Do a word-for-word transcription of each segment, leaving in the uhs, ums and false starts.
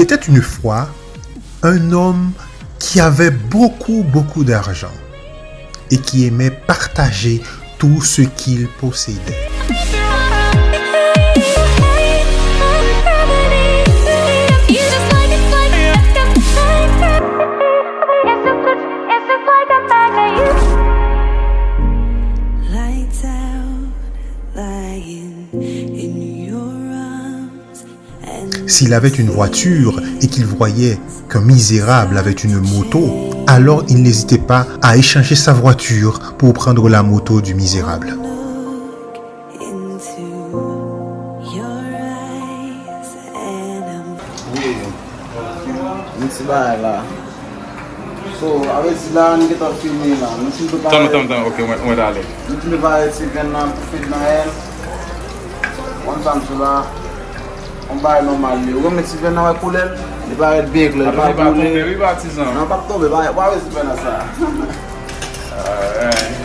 Était une fois un homme qui avait beaucoup, beaucoup d'argent et qui aimait partager tout ce qu'il possédait. S'il avait une voiture et qu'il voyait qu'un misérable avait une moto, alors il n'hésitait pas à échanger sa voiture pour prendre la moto du misérable. Wi, yon ti bagay la. So, avè di la, nou gentan fini la. Nou fin prepare. Tann, tann, tann, ok, mwen, mwen t ale. Nou fin prepare ti venn nan pou fèt Nwèl. Konn sa m sou la. Yon bagay nòmal li. Ou renmen ti venn nan, wè koulè l? Li parèt byen klè, li pa boule. Tonbe, wi, patizan. Non, p ap tonbe, pa, pa wè ti venn nan sa. Alright.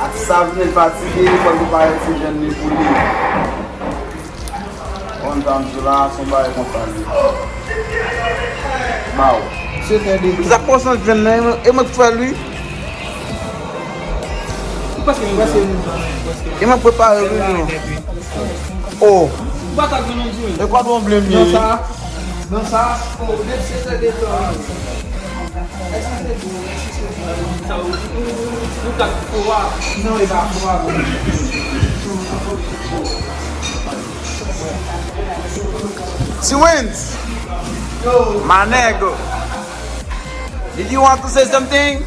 Atis sa vini, l fatige, fò l prepare ti venn li pou li. Konn sa m sou la, se yon bagay konsa li. Baw. Se fè de. Sa konsan venn nan, e mwen k fè l wi. Ou paske nou. E mwen prepare l wi non. Oh. Ou pa ta grann andiw. E kwa don blem ye? Nan sa. Nan sa. Oh, de se de tan. Èske se bon? Èske se bon? Sa ou, ou, ou, ou kat fwa. Non, e pa fwa. T-Wins. My nigga. Did you want to say something?